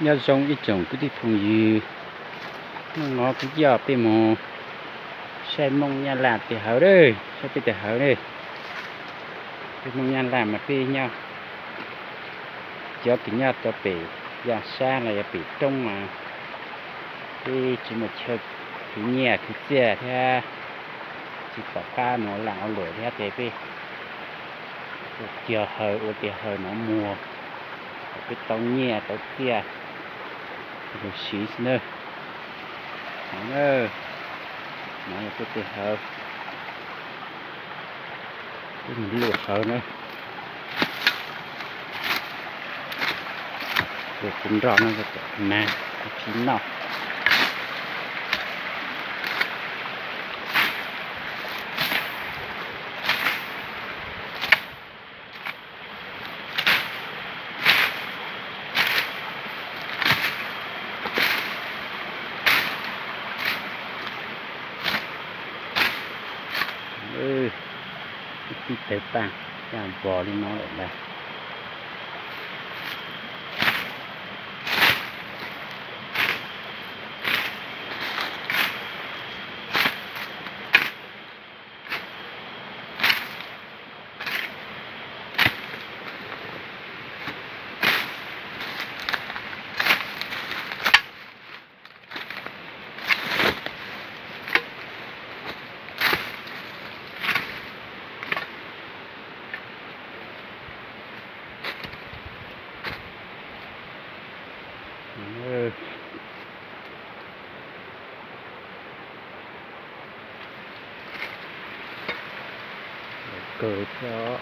Nyob zoo ib tsoom kwv tij phooj ywg, hnub no kuv coj peb mus saib Hmoob Nyab Laj tes hawm lawm, saib peb tes hawm lawm. Peb Hmoob Nyab Laj mas peb nyob, cov kws nyob rau pem yaj sab los yog pem roob mas peb tsis muaj chaw khwv nyiaj khwv txiaj thiab tsis pom qab mus ua lag ua luam thiab ces peb ua tes hawm, ua tes hawm nov muag kom peb tau nyiaj tau txiaj lug siv xwb na. No, no yog peb tes hawm, peb mus luaj hawm na. Tus nroj no kom nag tsis noj. Ib tib tawg paj caj npog li no lawm ntag. Kawg thiab.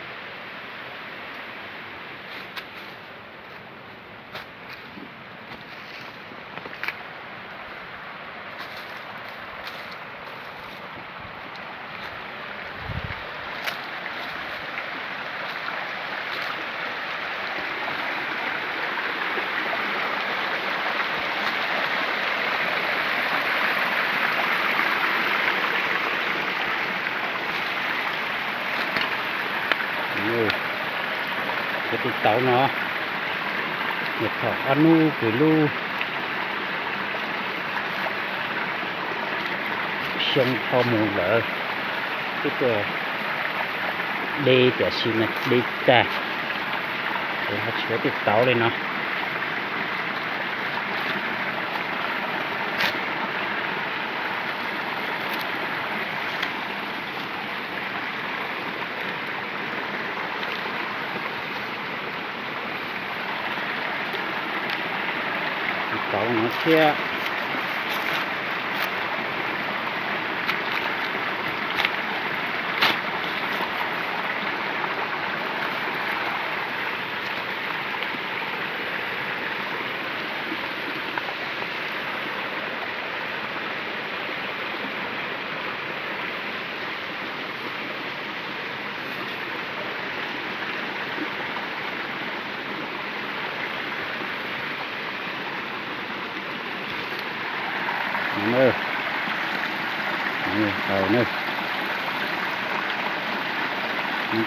Cov tej tauv no, nyuam qhuav ob hnub kws lub xyoo dhau mus lawm, twb tuaj de, tiam sis mas de tag, ces ho tshuav tej tauv li no. Tauv no thiab.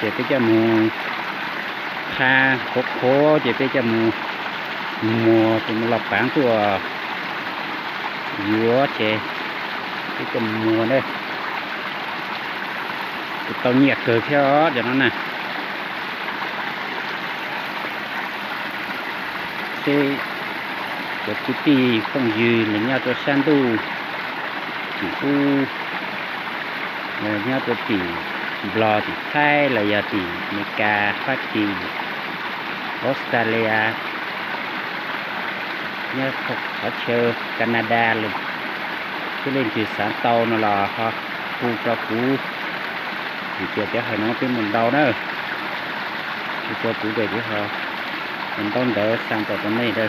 Ces peb coj mus qha qhuav qhuav ces peb coj mus muag ces mus los paav tuaj yuav ces peb coj mus muag na. Kuj tau nyiaj kawg thiab cov no na. Seb cov kwv tij phooj ywg los nyob rau sab ntuj tim ub, los nyob rau tim Nplog tim Thaib los yog tim Amelikas, Fab Kis, Australia, nyob qhov chaw Canada los, leej twg xav tau no los ho hu rau kuv, vim tias cov hawm no peb muaj ntau na. Hu rau kuv ces kuv ho mus ntaub ntawv xa tau rau nej na.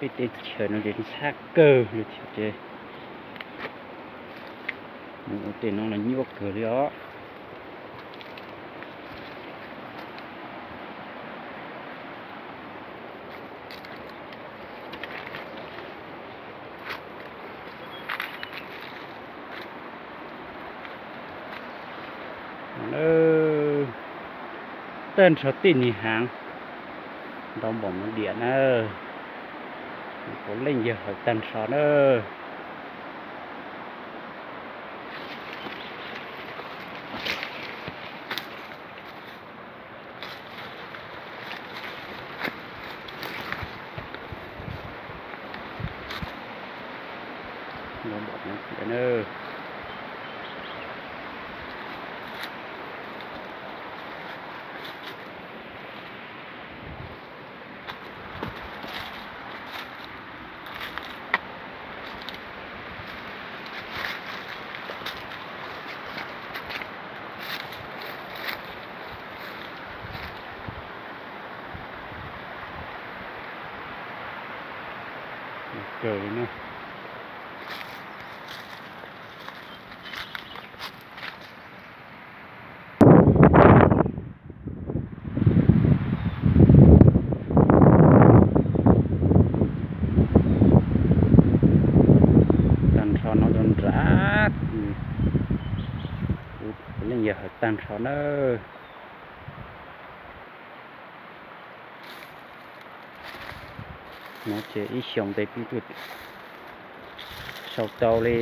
Peb teb chaws no ces ntxhab kawg li thiab ces mus ua tej no los nyuaj kawg li os. Tag nrho tej niag haav ntau npaum no diam na, puav leej yog hawm tag nrho na. Kawg li na. Tag nrho no rau nram, puav leej yog hawm tag nrho nawb. No ces ib xyoos tes peb twb sau tau li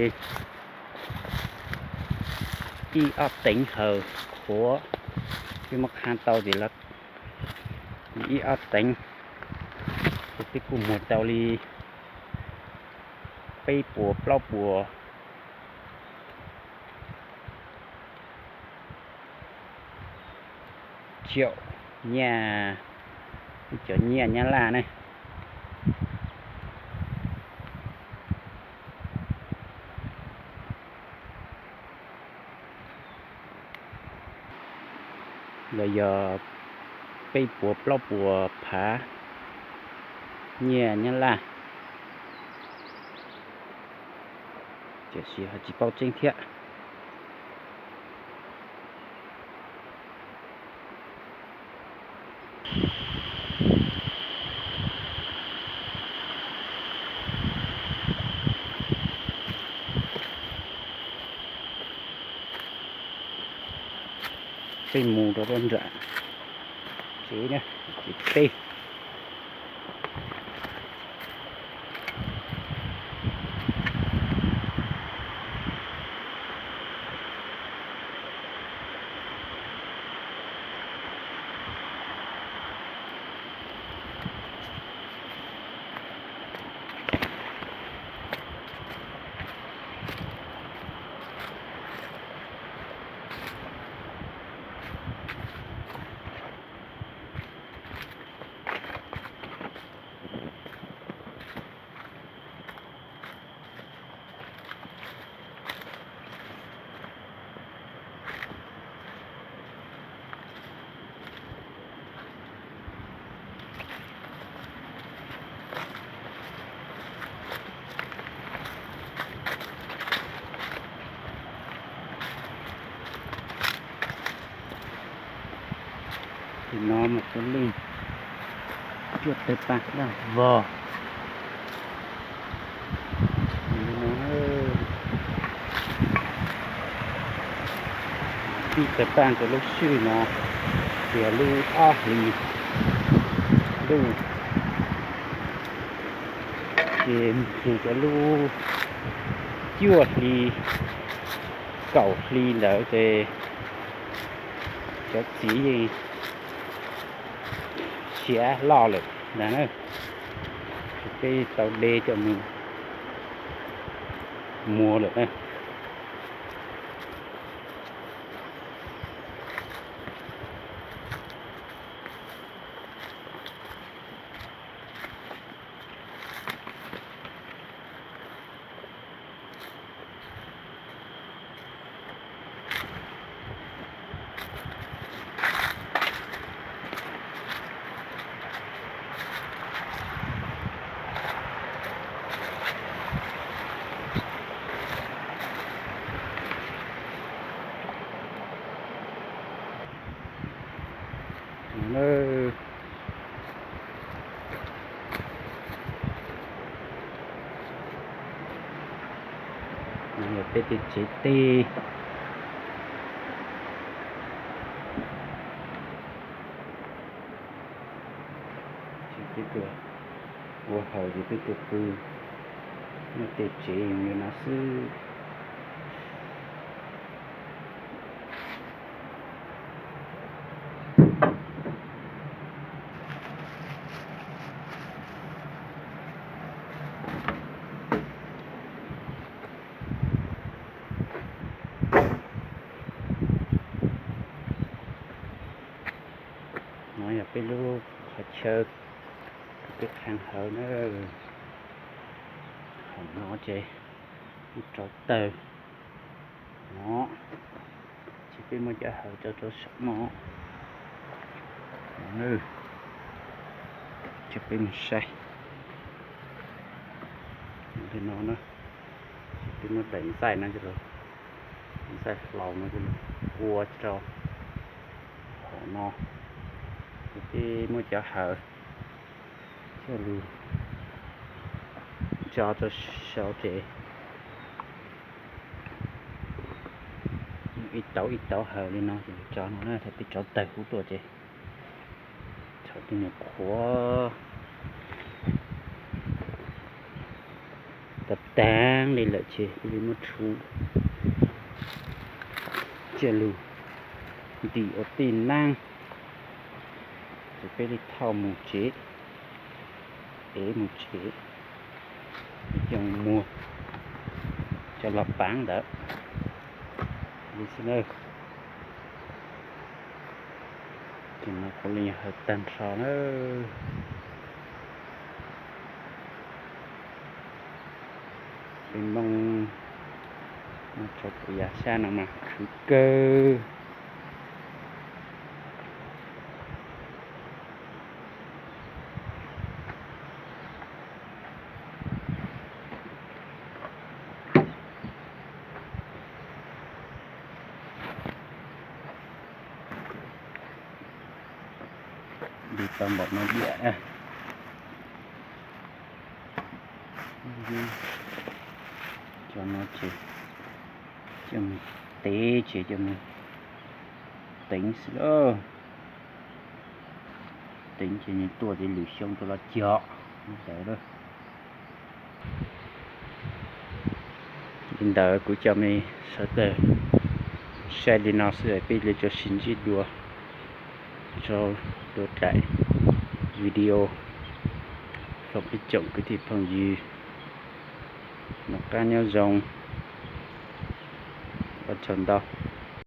ib ob teev hawm qhuav, peb muab qha tau ces lawv ib ob teev, ces peb kuj muag tau li peb puas plaub puas caum nyiaj, cov nyiaj Nyab Laj ne. Los yog peb puas plaub puas phav nyiaj Nyab Laj, tiam sis ho tsis paub tseeb thiab. Peb mus rau nram tsev, tsev teb. Tim no mas puav leej cuaj tawg paj daj vog. Ib tawg paj rau lub swj no, tias lub ob hlis ntuj, ces mus txog rau lub cuaj hli, kaum hli ntawd ces cov txiv yeej siav loj lawm ntag na. Ces peb tau de coj mus muag lawm na. Lawm. Yog peb tej tsev teb. Peb tuaj ua haus ces peb tuaj pw nyob tej tsev li no xwb. No yog peb lub qhov chaw peb qhee hawv na. Hauv no ces ib rau tawg no, ces peb muab cov hawv tso rau saum no. Ces peb mus saib li no na, peb muab daim ntxaij no, ntxaij hlau no ua rau hauv no, ces peb muab cov hawv thiaj li tso rau saum ces ib tauv ib tauv hawv li no ces tso no na, thaum peb tso tawg hub tuaj ces thaum tej nyuag qhuav tag tag li lawm ces peb li muab rhuav cia lug ntim ua tij neeb, ces peb li thauj mus tsev, ev mus tsev, coj muag coj los pab ntawd li xwb na. Ces no kuv li hawv tag nrho na. Peb Hmoob no tso kuv yav sab no mas khwv kawg. Li tau npaum no diam. Cov no ces coj mus tev ces coj mus teev xwb lauj. Teev ces nws tuaj ces lwm xyoo rov los cog ntawd. Li ntawd kuv coj mej sawv daws saib li no xwb, peb li rov sib ntsib dua rau lwm daim video. Foom ib tsoom kwv tij phooj ywg noj qab nyob zoo, ua tsaug ntau.